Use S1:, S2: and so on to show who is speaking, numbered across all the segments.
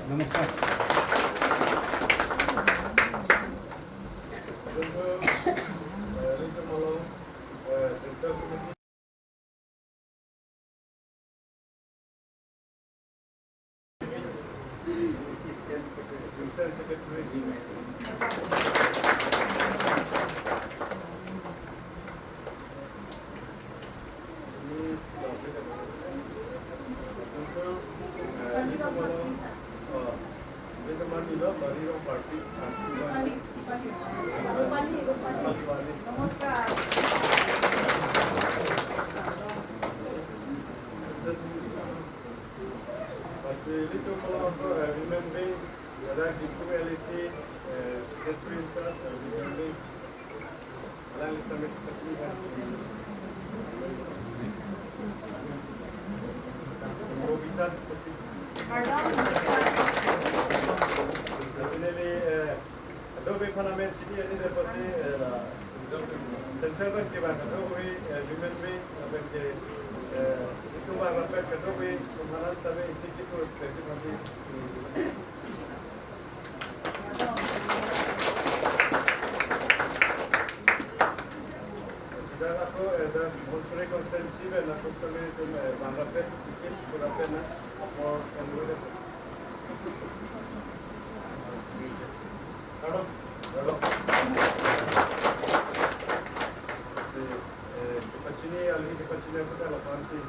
S1: নমস্কাৰ।
S2: Central Committee Assistant Secretary.
S3: নমস্কাৰ।
S2: Dito pala ako, remembering LAC, Secretary in Charge, remembering Alang Islamic Special Kobita
S3: নমস্কাৰ।
S2: Definitely, Adobe Parliament City ani der pasi Central Bank ke bas Adobe remembering ke itu ba rapet Adobe finance tabe intikito pasi. Sudah aku ada Bonsuri constituency ben aku sekali itu Bangladesh tiket kurang na or enroll. Pardon, pardon. Kepacini alhi kepacini aku tak lakukan sih.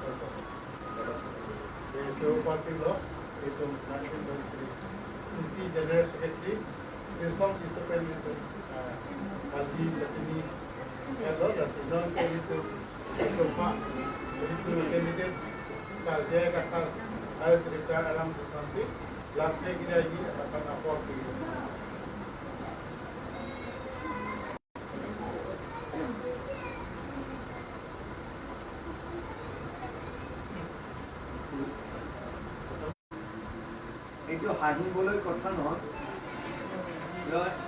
S2: So party law itu 1923 CC General Secretary Silsong Christopher itu alhi kepacini hello the non candidate Sofa itu candidate Sarjaya Kakar Higher Secretary Alam Kansi Lapte Giraji akan apor
S4: এইটো হাঁহিবলৈ কথা নহয়।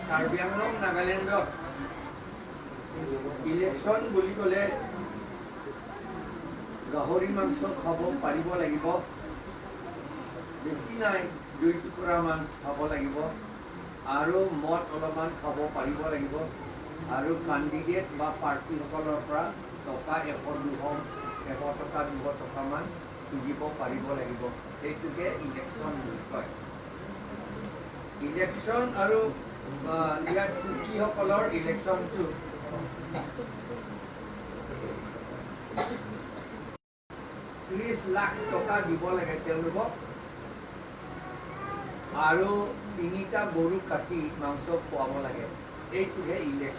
S4: কাৰ্বি আংলং নাগালেণ্ডত election বুলি ক'লে গাহৰি মাংস খাব পাৰিব লাগিব, বেছি নাই 2 টুকুৰামান খাব লাগিব, আৰু মদ অলপমান খাব পাৰিব লাগিব, আৰু কেণ্ডিডেট বা প্ৰাৰ্থীসকলৰ পৰা টকা 100 200 100 টকা 200 টকামান খুজিব পাৰিব লাগিব। সেইটোকে ইলেকশ্যন বুলি কয়। ইলেকশ্যন আৰু ইয়াত কুকিসকলৰ ইলেকশ্যনটো 30 লাখ টকা দিব লাগে তেওঁলোকক, আৰু 3টা গৰু কাটি মাংস খুৱাব লাগে। এইটোহে ইলেকশ্যন।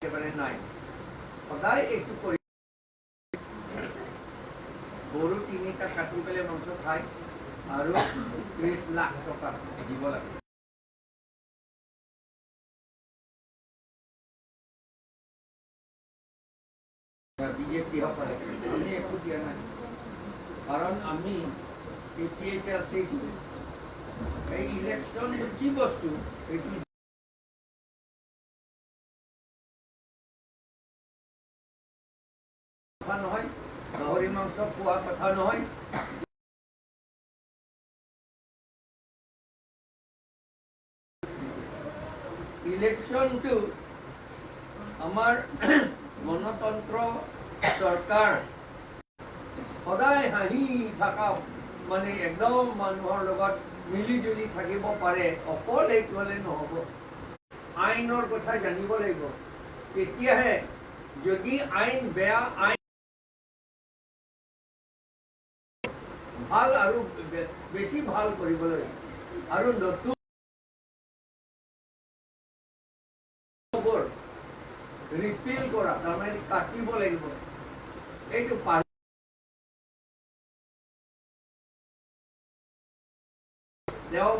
S4: একেবাৰে নাই, সদায় এইটো কৰি গৰু 3টা কাটি পেলাই মাংস খায় আৰু 30 লাখ টকা দিব লাগে। বিজেপিসকলে আমি একো দিয়া নাই, কাৰণ আমি এপিএছআৰচি এই ইলেকশ্যন কি বস্তু এইটো কথা নহয়, গাহৰি মাংস খোৱা কথা নহয়। ইলেকশ্যনটো আমাৰ গণতন্ত্ৰ চৰকাৰ সদায় হাঁহি থকা মানে একদম মানুহৰ লগত মিলি জুলি থাকিব পাৰে, অকল সেইটো হ'লে নহ'ব। আইনৰ কথা জানিব লাগিব, তেতিয়াহে যদি আইন বেয়া, আইন ভাল আৰু বেছি ভাল কৰিবলৈ আৰু নতুন ৰিপিল কৰা, তাৰমানে কাটিব লাগিব। এইটো তেওঁ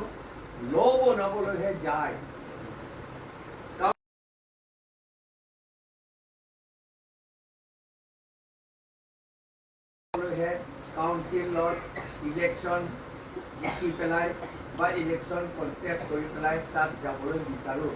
S4: ল বনাবলৈহে যায়। কাউন্সিলত ইলেকশ্যন জিকি পেলাই বা ইলেকশ্যন কণ্টেষ্ট কৰি পেলাই তাত যাবলৈ বিচাৰোঁ।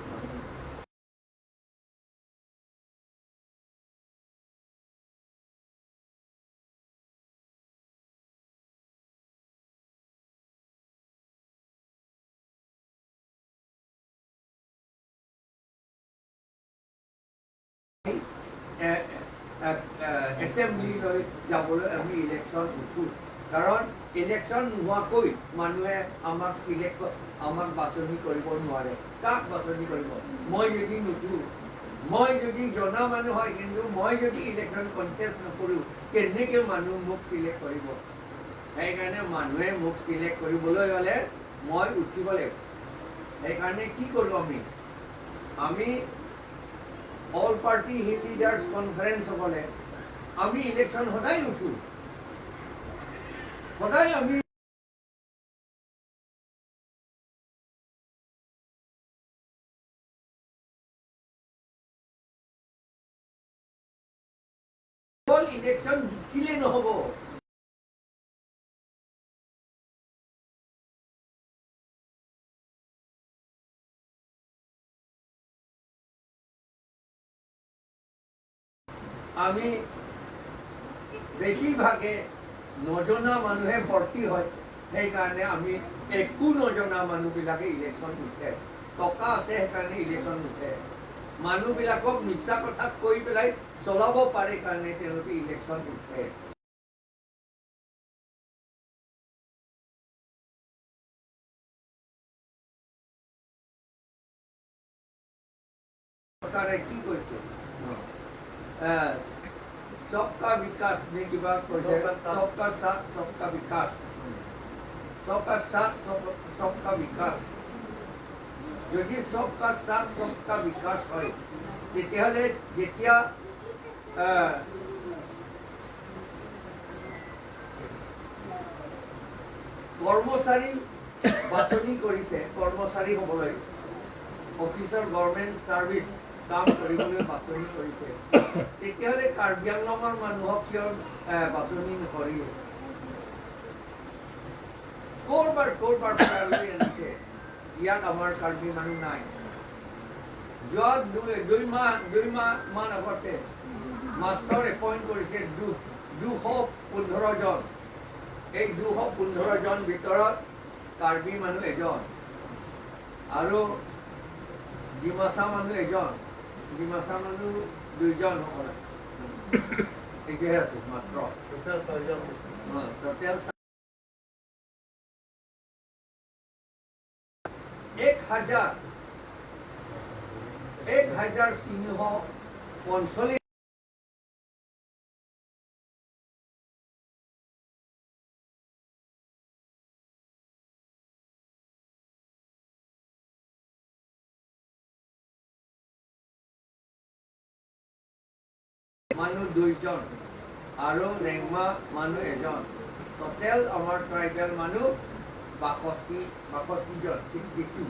S4: এছেম্বলিলৈ যাবলৈ আমি ইলেকশ্যন উঠোঁ, কাৰণ ইলেকশ্যন নোহোৱাকৈ মানুহে আমাক চিলেক্ট, আমাক বাছনি কৰিব নোৱাৰে। কাক বাছনি কৰিব? মই যদি নুঠোঁ, মই যদি জনা মানুহ হয়, কিন্তু মই যদি ইলেকশ্যন কণ্টেষ্ট নকৰোঁ, কেনেকৈ মানুহ মোক চিলেক্ট কৰিব? সেইকাৰণে মানুহে মোক চিলেক্ট কৰিবলৈ হ'লে মই উঠিব লাগিব। সেইকাৰণে কি কৰোঁ আমি? আমি all party hill leaders conference হ'লে আমি ইলেকশ্যন সদায় উঠোঁ, সদায় আমি কেৱল ইলেকশ্যন জিকিলে নহ'ব, আমি বেছিভাগে নজনা মানুহে ভৰ্তি হয়। সেইকাৰণে আমি একো নজনা মানুহবিলাকে ইলেকশ্যন উঠে। টকা আছে সেইকাৰণে ইলেকশ্যন উঠে। মানুহবিলাকক মিছা কথা কৈ পেলাই চলাব পাৰে কাৰণে তেওঁলোকে ইলেকশ্যন উঠে। চৰকাৰে কি কৈছে? सबका विकास ने किबा কৈছে, सबका साथ सबका विकास, सबका साथ सबका विकास। যদি सबका साथ सबका विकास হয়, তেতিয়াহ'লে যেতিয়া কৰ্মচাৰী বাছনি কৰিছে, কৰ্মচাৰী হ'বলৈ অফিচৰ গভৰ্ণমেণ্ট ছাৰ্ভিচ কাম কৰিবলৈ বাছনি কৰিছে, তেতিয়াহ'লে কাৰ্বি আংলঙৰ মানুহক কিয় বাছনি নকৰিলে? ক'ৰবাৰ ক'ৰবাৰ পৰা লৈ আনিছে, ইয়াত আমাৰ কাৰ্বি মানুহ নাই। যোৱা দুইমাহমান আগতে মাষ্টৰ এপইণ্ট কৰিছে 215 জন। এই 215 জন ভিতৰত কাৰ্বি মানুহ এজন আৰু ডিমাচা মানুহ এজন, ডিমাচা মানুহ দুইজন হ'ব লাগে, এইটোহে আছে মাত্ৰ। টোটেল 1345 মানুহ দুইজন আৰু ৰেংমা মানুহ এজন। টোটেল আমাৰ ট্ৰাইবেল মানুহ 62 জন, 62।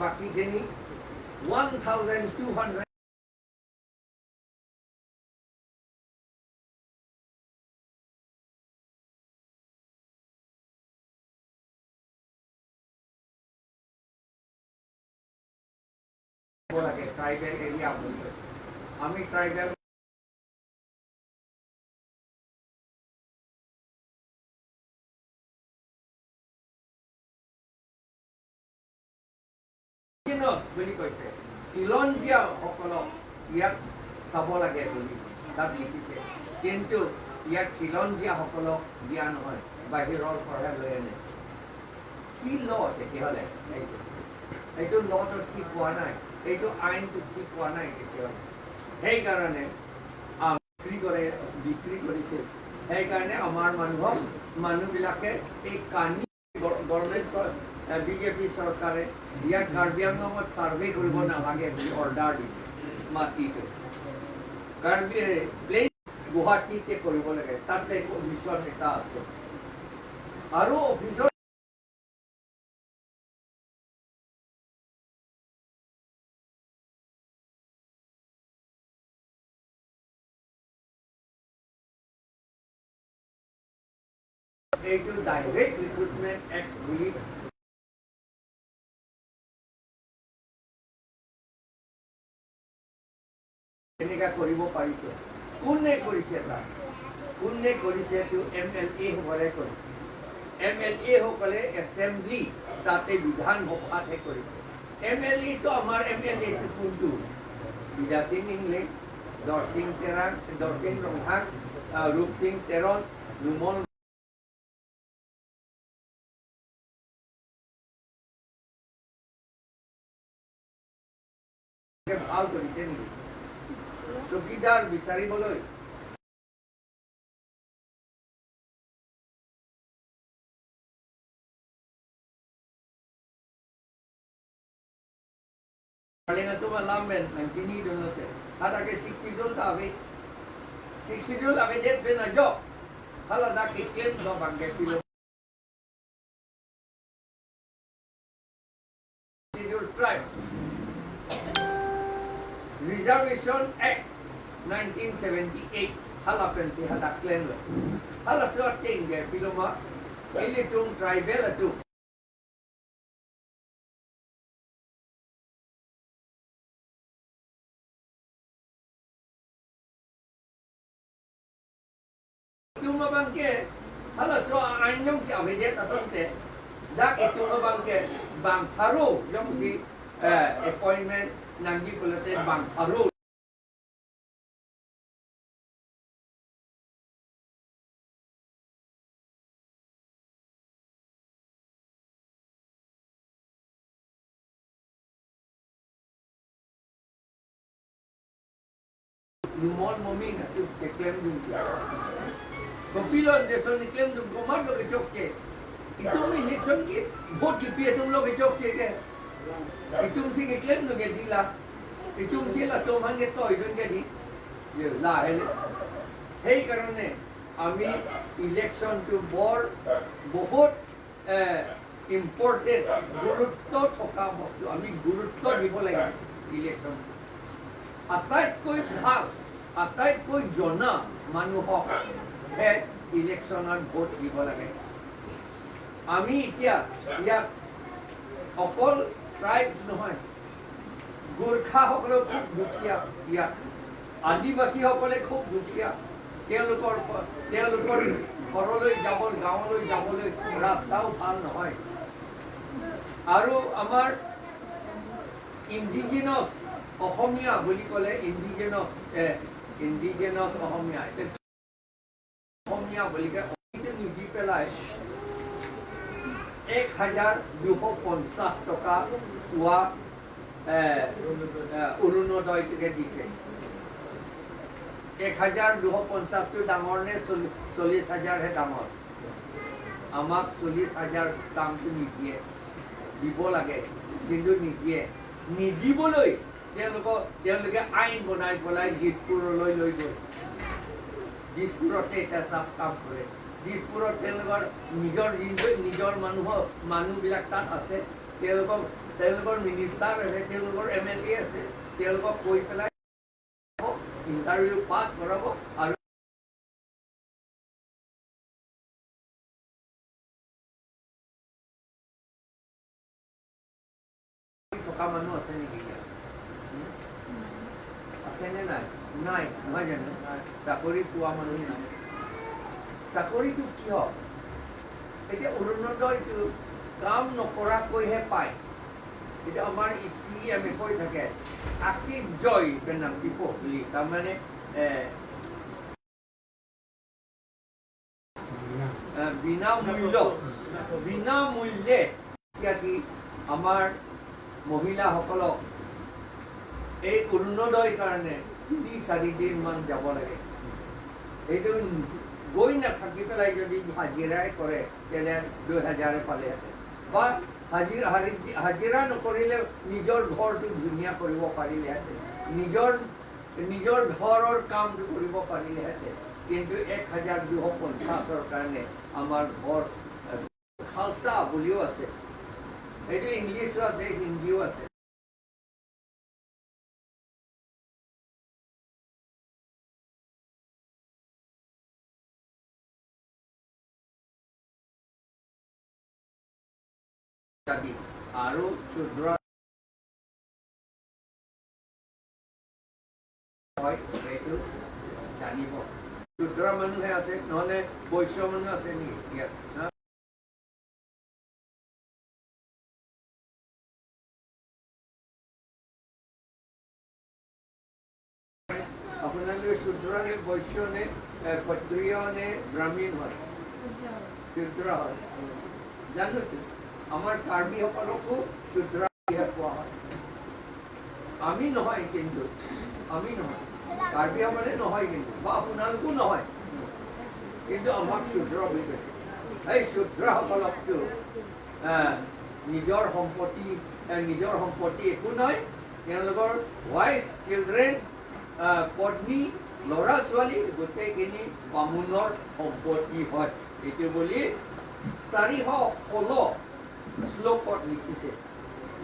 S4: বাকীখিনি 1200 লাগে ট্ৰাইবেল এৰিয়া বুলি কৈছে। আমি ট্ৰাইবেল বুলি কৈছে, খিলঞ্জীয়াসকলক ইয়াত চাব লাগে বুলি তাত লিখিছে, কিন্তু ইয়াত খিলঞ্জীয়াসকলক দিয়া নহয়, বাহিৰৰ পৰাহে লৈ আনে। কি ল তেতিয়াহ'লে? এইটো লটো ঠিক হোৱা নাই। এইটো আইনটো ঠিক হোৱা নাই এতিয়াও। সেইকাৰণে বিক্ৰী কৰে, বিক্ৰী কৰিছিল। সেইকাৰণে আমাৰ মানুহক, মানুহবিলাকে এই কানি গভৰ্ণমেণ্ট বিজেপি চৰকাৰে ইয়াত কাৰ্বি আংলঙত ছাৰ্ভে কৰিব নালাগে বুলি অৰ্ডাৰ দিছে। মাটিটো কাৰ্বি প্লেইন গুৱাহাটীতে কৰিব লাগে, তাতে কমিশ্যন এটা আছে আৰু অফিচৰ এইটো ডাইৰেক্ট ৰিক্ৰুটমেণ্ট এক্ট বুলি এনেকুৱা কৰিব পাৰিছে। কোনে কৰিছে? তাত কোনে কৰিছে? এইটো এম এল এ সকলে কৰিছে। এম এল এ সকলে এছেম্বলি তাতে বিধানসভাতহে কৰিছে। এম এল এটো আমাৰ এম এল এটো কোনটো? বিদাসিং ইংলেং, দৰসিং তেৰাং, দৰসিং ৰংহাং, ৰূপসিং তেৰণ, নোমল ভাল কৰিছে নেকি? চকীদাৰ বিচাৰিবলৈ Reservation Act 1978 hala pensi hada claim lo hala suat tingge piloma ilitung tribal atu tuma bangke hala so ainyong si avidet asante dak ituma bangke bang tharu yong si appointment nangi pulate bang tharu Lumon momin atu ke claim dum ki Kopilon deson claim dum komar lo ke chok che itum election ki vote ki pi itum lo ke chok che ke itum si ke claim dum ke dila itum si la tom han ke toy dum ke di ye la hele সেই কাৰণে আমি ইলেকশ্যনটো বৰ বহুত important, গুৰুত্ব থকা বস্তু, আমি গুৰুত্ব দিব লাগিব। ইলেকশ্যন আটাইতকৈ ভাল, আটাইতকৈ জনা মানুহকহে ইলেকশ্যনত ভোট দিব লাগে। আমি এতিয়া ইয়াত অকল ট্ৰাইব নহয়, গোৰ্খাসকলেও খুব দুখীয়া, ইয়াত আদিবাসীসকলে খুব দুখীয়া। তেওঁলোকৰ তেওঁলোকৰ ঘৰলৈ যাব, গাঁৱলৈ যাবলৈ ৰাস্তাও ভাল নহয়। আৰু আমাৰ ইণ্ডিজিনাছ অসমীয়া বুলি ক'লে ইণ্ডিজেনাছ ইণ্ডিজেনাছ অসমীয়া, এতিয়া অসমীয়া বুলি কয় নিদি পেলাই 1250 টকা পোৱা অৰুণোদয়টোকে দিছে। 1250টো ডাঙৰ নে 40,000হে ডাঙৰ? আমাক 40,000 দামটো নিদিয়ে, দিব লাগে কিন্তু নিদিয়ে। নিদিবলৈ তেওঁলোকে আইন বনাই পেলাই দিছপুৰলৈ লৈ গ'ল। দিছপুৰতে এতিয়া চব কাম কৰে। দিছপুৰত তেওঁলোকৰ নিজৰ নিজৰ মানুহবিলাক তাত আছে, তেওঁলোকৰ মিনিষ্টাৰ আছে, তেওঁলোকৰ এম এল এ আছে। তেওঁলোকক কৈ পেলাই ইণ্টাৰভিউ পাছ কৰাব আৰু থকা মানুহ আছে নেকি ইয়াত? আছেনে নাই? নাই, নহয় জানো? চাকৰি পোৱা মানুহ নাই। চাকৰিটো কিয়? এতিয়া অৰুণোদয়টো কাম নকৰাকৈহে পায়। এতিয়া আমাৰ চি এম এ কৈ থাকে আকিব জয় নাম দিব বুলি, তাৰমানে বিনামূল্য, বিনামূল্যে ইয়াত আমাৰ মহিলাসকলক এই অৰুণোদয়ৰ কাৰণে 3-4 দিনমান যাব লাগে। এইটো গৈ নাথাকি পেলাই যদি হাজিৰাই কৰে তেনে 2000 পালেহেঁতেন, বা হাজিৰা নকৰিলে নিজৰ ঘৰটো ধুনীয়া কৰিব পাৰিলেহেঁতেন, নিজৰ ঘৰৰ কামটো কৰিব পাৰিলেহেঁতেন। কিন্তু 1250ৰ কাৰণে আমাৰ ঘৰ খালচা বুলিও আছে, এইটো ইংলিছো আছে, হিন্দীও আছে। আৰু শূদ্ৰ হয় সেইটো জানিব। শূদ্ৰ মানুহে আছে, নহ'লে বৈশ্য মানুহ আছে নেকি ইয়াত? আপোনালোকে শূদ্ৰ নে বৈশ্য নে ক্ষত্ৰিয় নে ব্ৰাহ্মীণ হয়? শূদ্ৰ হয়। জানোতো আমাৰ কাৰ্বিসকলকো শূদ্ৰ কোৱা হয়। আমি নহয়, কিন্তু আমি নহয়, কাৰ্বিসকলে নহয় কিন্তু, বা আপোনালোকো নহয়, কিন্তু আমাক শূদ্ৰ বুলি কৈছে। এই শূদ্ৰসকলকতো নিজৰ সম্পত্তি একো নাই, তেওঁলোকৰ ৱাইফ, চিলড্ৰেন, পত্নী, ল'ৰা ছোৱালী গোটেইখিনি বামুণৰ সম্পত্তি হয়। এইটো বুলি 416 শ্লোকত লিখিছে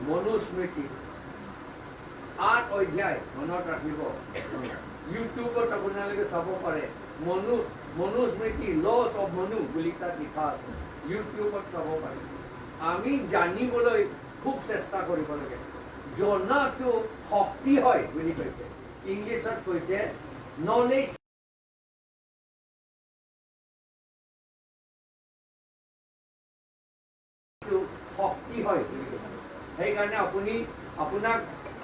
S4: মনুস্মৃতি 8 অধ্যায়, মনত ৰাখিব। ইউটিউবত আপোনালোকে চাব পাৰে, মনুস্মৃতি লছ অফ মনু বুলি তাত লিখা আছে, ইউটিউবত চাব পাৰে। আমি জানিবলৈ খুব চেষ্টা কৰিব লাগে। জনাটো শক্তি হয় বুলি কৈছে, ইংলিছত কৈছে নলেজ শক্তি হয় বুলি কৈছে। সেইকাৰণে আপোনাক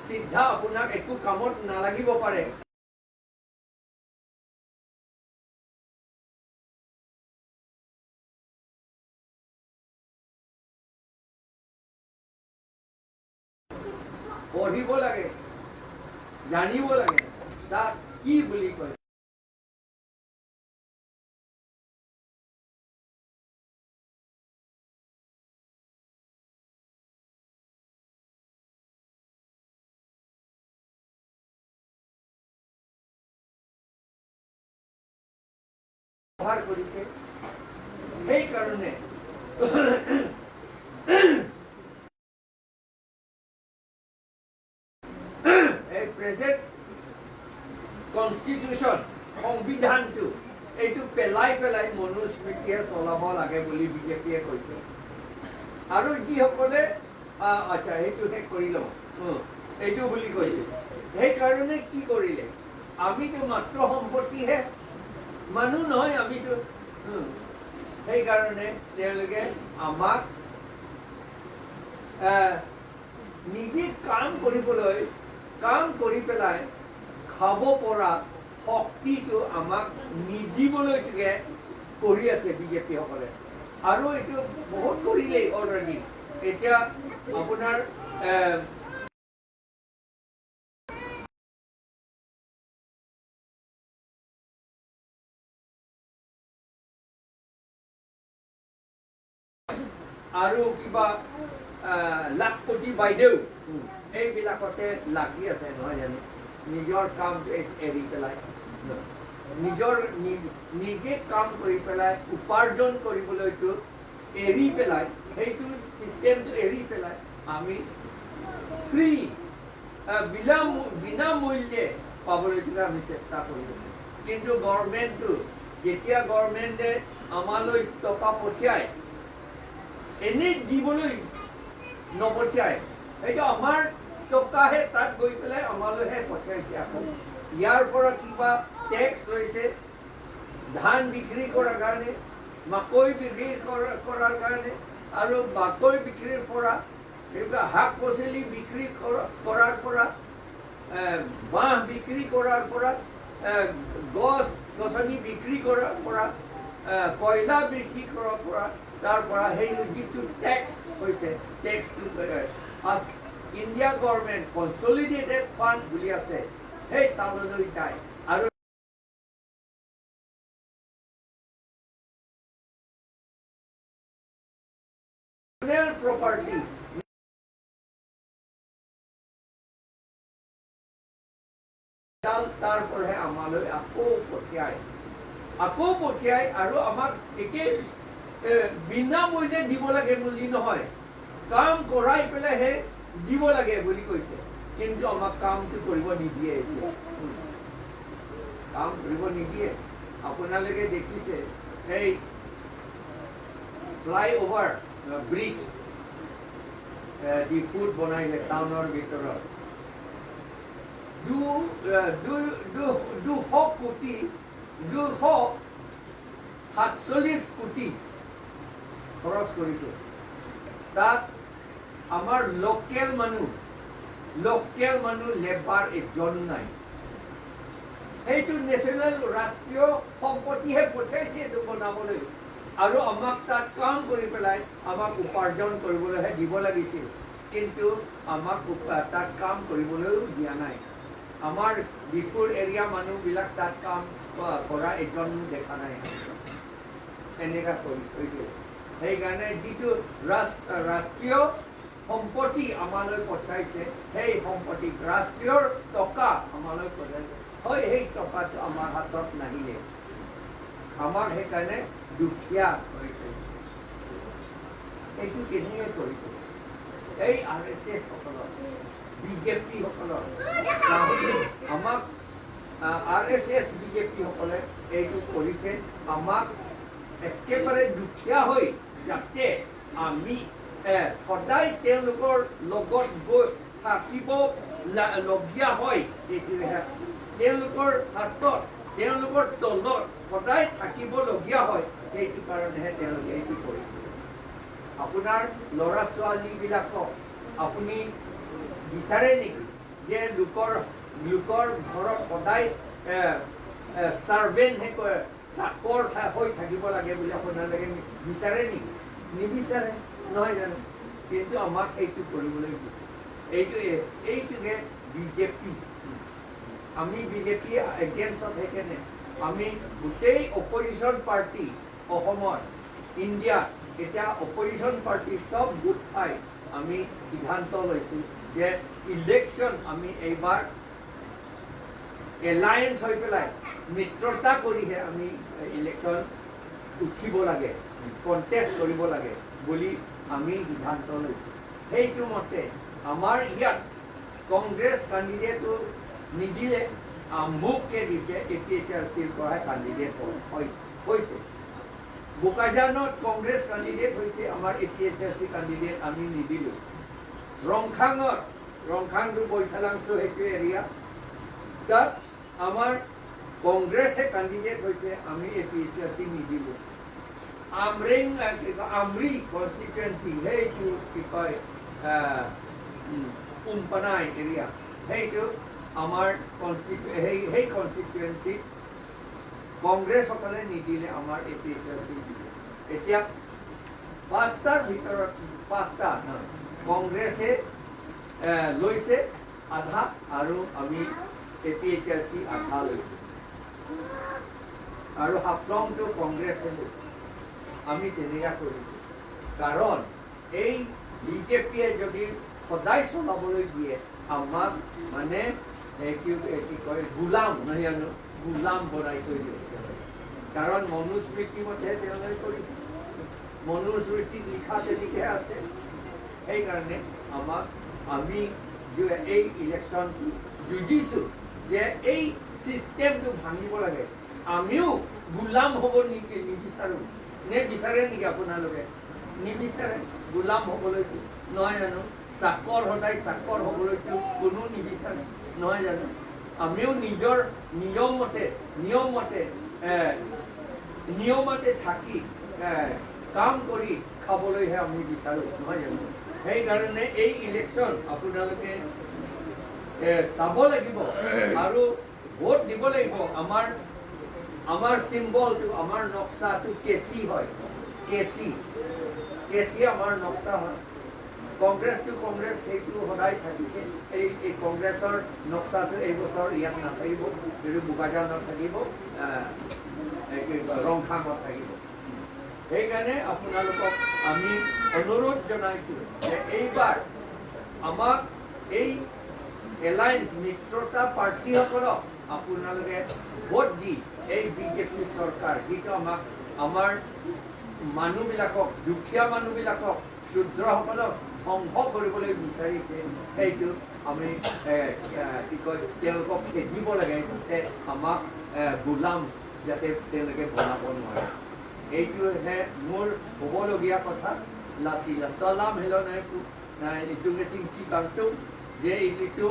S4: চিধা আপোনাক একো কামত নালাগিব পাৰে, পঢ়িব লাগে, জানিব লাগে তাক কি বুলি কয়। ব্যৱহাৰ কৰিছে। সেইকাৰণে এই প্ৰেজেণ্ট কনষ্টিটিউশ্যন সংবিধানটো এইটো পেলাই পেলাই মনুস্মৃতিয়ে চলাব লাগে বুলি বিজেপিয়ে কৈছে। আৰু যিসকলে আচ্ছা সেইটো শেষ কৰি লওঁ, এইটো বুলি কৈছে। সেইকাৰণে কি কৰিলে, আমিতো মাত্ৰ সম্পত্তিহে, মানুহ নহয় আমিতো। সেইকাৰণে তেওঁলোকে আমাক নিজে কাম কৰিবলৈ, কাম কৰি পেলাই খাব পৰা শক্তিটো আমাক নিদিবলৈ কৰি আছে বিজেপিসকলে। আৰু এইটো বহুত কৰিলেই অলৰেডি। এতিয়া আপোনাৰ আৰু কিবা লাখপতি বাইদেউ এইবিলাকতে লাগি আছে নহয় জানো, নিজৰ কাম এৰি পেলাই, নিজৰ নিজে কাম কৰি পেলাই উপাৰ্জন কৰিবলৈতো এৰি পেলাই, সেইটো চিষ্টেমটো এৰি পেলাই আমি ফ্ৰী বিনামূল্যে পাবলৈ আমি চেষ্টা কৰি আছোঁ। কিন্তু গভৰ্ণমেণ্টটো যেতিয়া গভৰ্ণমেণ্টে আমালৈ টকা পঠিয়ায়, এনেই দিবলৈ নপঠিয়ায়, সেইটো আমাৰ টকাহে তাত গৈ পেলাই আমালৈহে পঠিয়াইছে। আকৌ ইয়াৰ পৰা কিবা টেক্স লৈছে, ধান বিক্ৰী কৰাৰ কাৰণে, মাকৈ বিক্ৰী কৰাৰ কাৰণে, আৰু মাকৈ বিক্ৰীৰ পৰা এইবিলাক শাক পাচলি বিক্ৰী কৰাৰ পৰা, বাঁহ বিক্ৰী কৰাৰ পৰা, গছ গছনি বিক্ৰী কৰাৰ পৰা, কয়লা বিক্ৰী কৰাৰ পৰা, তাৰ পৰা সেই যিটো টেক্স হৈছে, টেক্সটো ইণ্ডিয়া গভৰ্ণমেণ্ট কনচলিডেটেড ফাণ্ড বুলি আছে, সেই তালৈ যায় আৰু প্ৰপাৰ্টি তাৰ পৰাহে আমালৈ আকৌ পঠিয়ায়, আকৌ পঠিয়ায় আৰু আমাক একে বিনামূল্যে দিব লাগে বুলি নহয়, কাম কৰাই পেলাইহে দিব লাগে বুলি কৈছে। কিন্তু আমাক কামটো কৰিব নিদিয়ে, এতিয়া কাম কৰিব নিদিয়ে। আপোনালোকে দেখিছে এই ফ্লাইঅভাৰ ব্ৰিজ ডিফুত বনাইলে টাউনৰ ভিতৰত 200 কোটি, 247 কোটি খৰচ কৰিছে। তাত আমাৰ লোকেল মানুহ লেবাৰ এজন নাই। সেইটো নেশ্যনেল ৰাষ্ট্ৰীয় সম্পত্তিহে পঠাইছে এইটো বনাবলৈ আৰু আমাক তাত কাম কৰি পেলাই আমাক উপাৰ্জন কৰিবলৈহে দিব লাগিছিল। কিন্তু আমাক তাত কাম কৰিবলৈও দিয়া নাই। আমাৰ ডিফুৰ এৰিয়া মানুহবিলাক তাত কাম কৰা এজনো দেখা নাই, এনেকুৱা কৰি থৈ দিয়ে। সেইকাৰণে যিটো ৰাষ্ট্ৰীয় সম্পত্তি আমালৈ পঠাইছে, সেই সম্পত্তি ৰাষ্ট্ৰীয় টকা আমালৈ পঠাইছে হয়, সেই টকাটো আমাৰ হাতত নাহিলে আমাক সেইকাৰণে দুখীয়া কৰি থৈ দিছে। এইটো কেনেকৈ কৰিছে? এই আৰএছএছ সকলৰ, বিজেপি সকলৰ, আমাক আৰএছএছ বিজেপি সকলে এইটো কৰিছে। আমাক একেবাৰে দুখীয়া হৈ যাতে আমি সদায় তেওঁলোকৰ লগত গৈ থাকিব লগীয়া হয়, তেতিয়াহে তেওঁলোকৰ হাতত, তেওঁলোকৰ তলত সদায় থাকিবলগীয়া হয়, সেইটো কাৰণেহে তেওঁলোকে এইটো কৰিছে। আপোনাৰ ল'ৰা ছোৱালীবিলাকক আপুনি বিচাৰে নেকি যে লোকৰ ঘৰত সদায় ছাৰ্ভেণ্ট কয়, চাকৰ হৈ থাকিব লাগে বুলি আপোনালোকে বিচাৰে নেকি? নিবিচাৰে, নহয় জানো? কিন্তু আমাক সেইটো কৰিবলৈ দিছে। এইটোকে বিজেপি, আমি বিজেপি এগেইনষ্টত। সেইকাৰণে আমি গোটেই অপজিশ্যন পাৰ্টি অসমত, ইণ্ডিয়াত এতিয়া অপজিশ্যন পাৰ্টি চব গোট খাই আমি সিদ্ধান্ত লৈছোঁ যে ইলেকশ্যন আমি এইবাৰ এলায়েন্স হৈ পেলাই মিত্ৰতা কৰিহে আমি ইলেকশ্যন উঠিব লাগে, কণ্টেষ্ট কৰিব লাগে বুলি আমি সিদ্ধান্ত লৈছোঁ। সেইটো মতে আমাৰ ইয়াত কংগ্ৰেছ কেণ্ডিডেটো নিদিলে, মোককে দিছে। এপিএইচআৰচিৰ পৰাই কেণ্ডিডেট হৈছে। বোকাজানত কংগ্ৰেছ কেণ্ডিডেট হৈছে, আমাৰ এপিএইচআৰচি কেণ্ডিডেট আমি নিদিলোঁ। ৰংখাঙত, ৰংখাংটো বৈঠালাংছো সেইটো এৰিয়া, তাত আমাৰ কংগ্ৰেছে কেণ্ডিডেট হৈছে, আমি এপিএইচআৰচি নিদিলোঁ। আমৰিং কি কয়, আমৰি কনষ্টিটুৱেঞ্চি, সেইটো কি কয়, উমপানাই এৰিয়া, সেইটো আমাৰ সেই কনষ্টিটুৱেঞ্চিত কংগ্ৰেছসকলে নিদিলে, আমাৰ এপিএইচআৰচি দিছে। এতিয়া পাঁচটাৰ ভিতৰত পাঁচটা নহয়, কংগ্ৰেছে লৈছে আধা আৰু আমি এপিএইচআৰচি আধা লৈছে আৰু হাফলংটো কংগ্ৰেছে লৈছে। আমি তেনেকুৱা কৰিছোঁ কাৰণ এই বিজেপিয়ে যদি সদায় চলাবলৈ দিয়ে আমাক, মানে এই কি কয়, গোলাম, নহয় জানো? গোলাম বনাই থৈ দিয়ে তেওঁলোকে। কাৰণ মনুস্মৃতি মতেহে তেওঁলোকে কৰিছে, মনুস্মৃতিত লিখা তেনেকৈ আছে। সেইকাৰণে আমাক আমি যে এই ইলেকশ্যনটো যুঁজিছোঁ যে এই চিষ্টেমটো ভাঙিব লাগে। আমিও গোলাম হ'ব নিবিচাৰোঁ। নে বিচাৰে নেকি আপোনালোকে? নিবিচাৰে গোলাম হ'বলৈতো, নহয় জানো? চাকৰ, সদায় চাকৰ হ'বলৈতো কোনো নিবিচাৰে, নহয় জানো? আমিও নিজৰ নিয়মতে থাকি কাম কৰি খাবলৈহে আমি বিচাৰোঁ, নহয় জানো? সেইকাৰণে এই ইলেকশ্যন আপোনালোকে চাব লাগিব আৰু ভোট দিব লাগিব। আমাৰ চিম্বলটো, আমাৰ নক্সাটো কেঁচি হয়। কেঁচি, কেঁচি আমাৰ নক্সা হয়। কংগ্ৰেছটো কংগ্ৰেছ সেইটো সদায় থাকিছে। এই কংগ্ৰেছৰ নক্সাটো এই বছৰ ইয়াত নাথাকিব, এইটো বোকাজানত থাকিব, ৰংখাঙত থাকিব। সেইকাৰণে আপোনালোকক আমি অনুৰোধ জনাইছোঁ যে এইবাৰ আমাক এই এলায়েন্স মিত্ৰতা প্ৰাৰ্থীসকলক আপোনালোকে ভোট দি এই বিজেপি চৰকাৰ যিটো আমাক আমাৰ মানুহবিলাকক, দুখীয়া মানুহবিলাকক, শূদ্ৰসকলক ধ্বংস কৰিবলৈ বিচাৰিছে, সেইটো আমি কি কয় তেওঁলোকক খেদিব লাগে, যাতে আমাক গোলাম যাতে তেওঁলোকে বনাব নোৱাৰে। এইটোহে মোৰ ক'বলগীয়া কথা। লাচিলা চলাম হেল নাই কি কামটো যে এইটো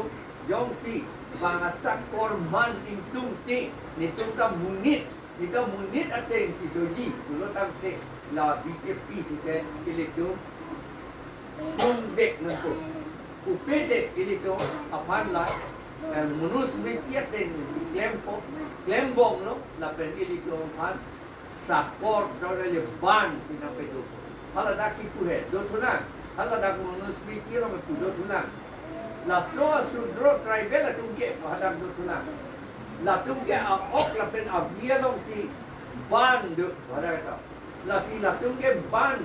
S4: jong si bangasa korman intung ti nitung ka munit nito munit ateng si doji ulotang te la BJP te ilito kung nanto upete ilito apan la manusmriti ateng si klempo klembong no la pen ilito apan sakor dole ban sinapedo halada ki kuhe dothuna halada manusmriti ro me dothuna la soa sudro tribal atungke hadam dothuna la tungke a ok la pen a vielong si ban do hadam la si la tungke ban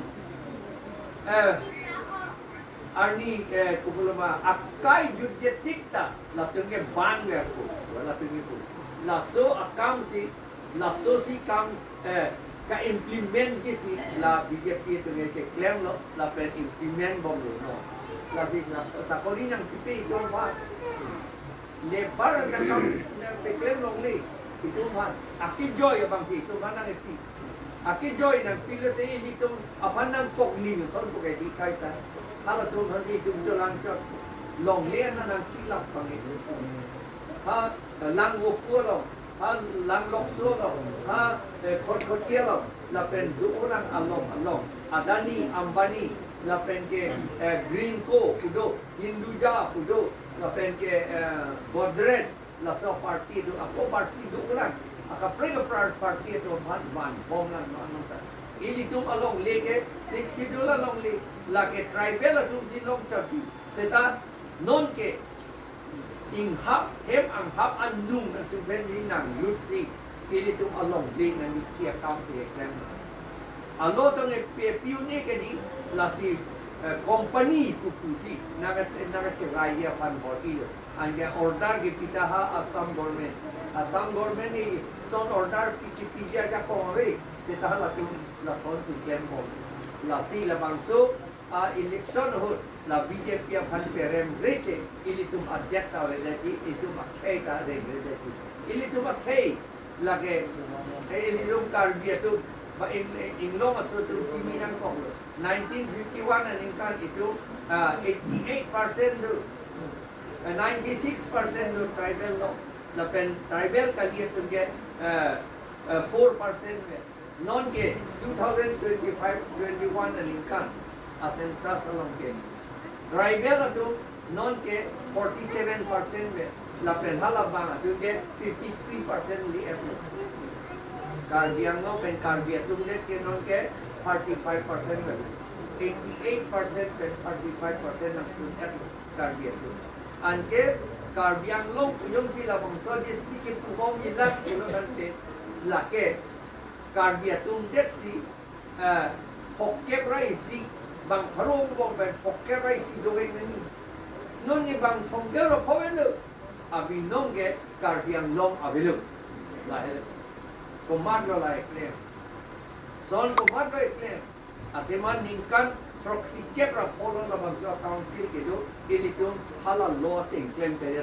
S4: arni kupulama akai jujje tikta la tungke ban ga ko la tungke ko la so akam si la so si kam ka implement si si la BJP tungke ke claim lo la pen implement bom lo no la si sakori nang pipe ito ba lebar ang kam pe claim long le ito ba aki joy abang si ito ba nang ipi aki joy nang pilote ito apan nang kokni son ko kay di kai ta hala to bha si ito lang chot long le na nang silap pang ito ha lang wo ko lo ha lang lok so lo ha khot khot ke lo la pen du orang along along Adani Ambani la pen ke Green ko udo Hinduja udo la pen ke Godrej la so party do ako party do lang aka prega party to ban ban bom lang no ta ilitum along le ke six schedule along le la ke tribal atum si long chachi seta non ke ing hap hem ang hap an nung atum ben si nang yut si ilitum along le na ni chia kam ke klem alo tong e piu ne ke di la si company pupusi naga naga raya pan boti ange order ke pitaha Assam government ni son order pichi pija ja ko re seta la tum la son si klem bo la si la bangso a election ho la BJP phan perem rete ilitum adhyakta ho leti itum akhei ta re rete ilitum akhei lage ilitum karbiatu ba in long aso tu chimi nang ko 1951 and inkan itu 88% do 96% do tribal law la pen tribal ka liye tum ke 4% non ke 2025 21 and inkan a census along ke tribal tu non ke 47% me la pen hala bang tu ke 53% li f Karbi Anglong pen Karbi tum le ke non ke 35% me 88% pen 35% ang tu f Karbi atum anke Karbi Anglong puyong sila bangso district pugong ilat ulo kante lake Karbi atum det si hokke rai si bang pharong bong pen hokke rai si doge ni non ni bang thongge ro phowen abi nong ke Karbi Anglong abilu la he komat ro la ekle son komat ro ekle ateman ningkan proxy kepra follow la bangso council ke do ilitum hala law teng claim pere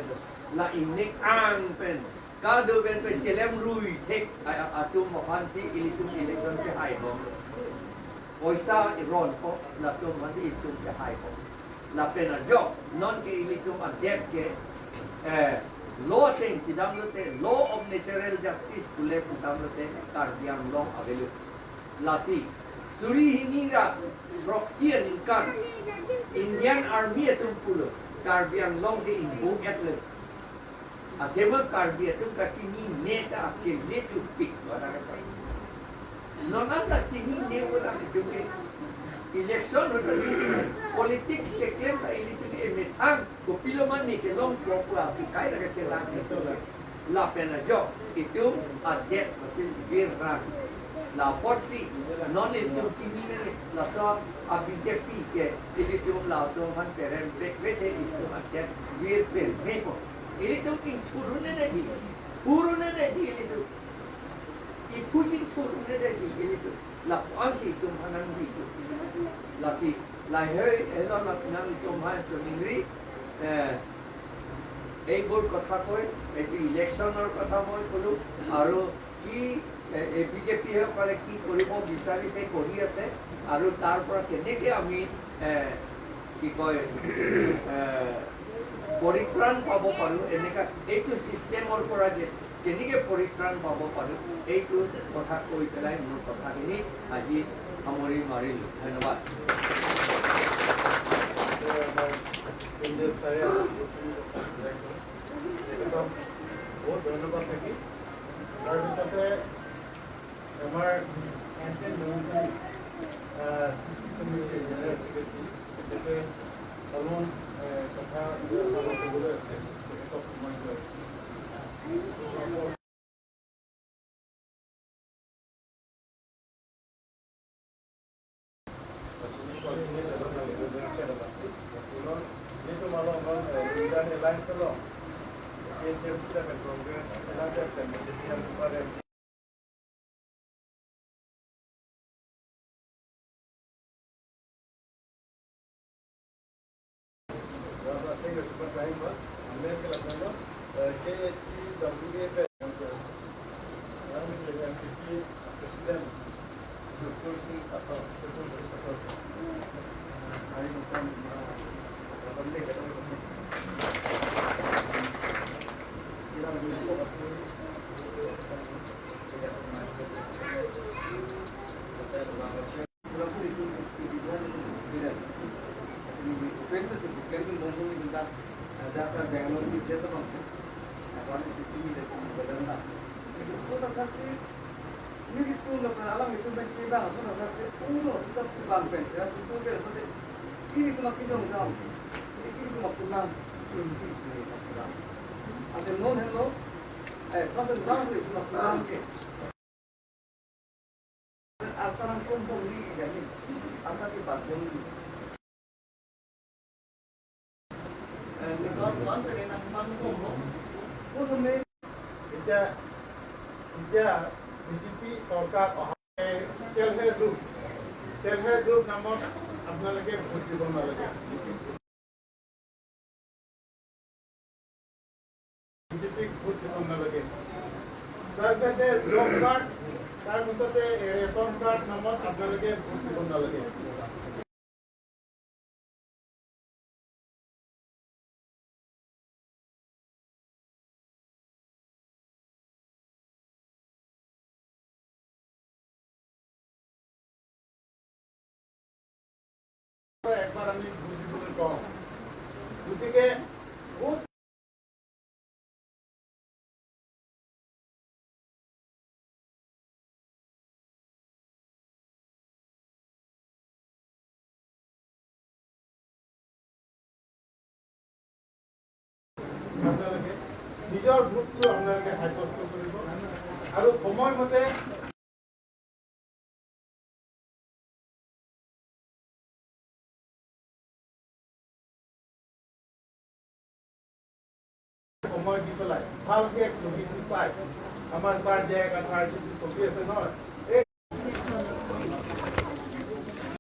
S4: la inek ang pen ka do ben pen chelem rui thek atum mafansi ilitum election ke hai bom poisa ron ko la tum hansi ilitum ke hai bom la pen a job non ke ilitum a dep ke law thing kidamlote law of natural justice kule kudamlote Karbi Anglong avelu lasi suri hinira proxy inkan Indian Army atum pulo Karbi Anglong ke invoke atlas athema Karbi atum kachini neta ke letu pik wala ka nonan ta chini ne wala ke jumke Election politics ke claim la ili tu methang ko piloman ni ke long pro pura sikai la ke chelang ni la pena jo itu adet masin bir rang la potsi non is tu chini ne la sa a BJP ke ili tu la to han peren bete itu adet bir per me ko ili tu king thuru ne ne ji thuru ne ne ji ili tu i puchin thuru ne ne ji ili tu la ponsi tu hanan bi tu la si la he elon la তোমাৰ চলিংৰি এইবোৰ কথা কৈ এইটো ইলেকশ্যনৰ কথা মই ক'লোঁ আৰু কি এই বিজেপিসকলে কি কৰিব বিচাৰিছে কৰি আছে আৰু তাৰ পৰা কেনেকৈ আমি কি কয় পৰিত্ৰাণ পাব পাৰোঁ, এনেকুৱা এইটো ছিষ্টেমৰ পৰা যে কেনেকৈ পৰিত্ৰাণ পাব পাৰোঁ এইটো কথা কৈ পেলাই মোৰ কথাখিনি আজি সামৰি মাৰিলোঁ। ধন্যবাদ।
S2: বহুত ধন্যবাদ থাকি। তাৰপিছতে আমাৰ চি চি কমিটিৰ জেনেৰেল ছেক্ৰেটাৰী তেখেতে অলপমান কথা ক'বলৈ আছে, তেখেতক সময় দিয়া হৈছে। এতিয়া বিজেপি চৰকাৰ অহা self help group, self help group নামত আপোনালোকে ভোট দিব নালাগে। বিজেপিক ভোট দিব নালাগে। তাৰপিছতে জব কাৰ্ড, তাৰপিছতে ৰেচন কাৰ্ড নামত আপোনালোকে ভোট দিব নালাগে। একবাৰ আমি ভোট দিবলৈ কওঁ, গতিকে ভোট আপোনালোকে নিজৰ ভোটটো আপোনালোকে সাব্যস্ত কৰিব আৰু সময়মতে সময় দি পেলাই ভালকে ছবিটো চাই আমাৰ ছাৰ জেক আঠাৰ যিটো ছবি আছে নহয়, এই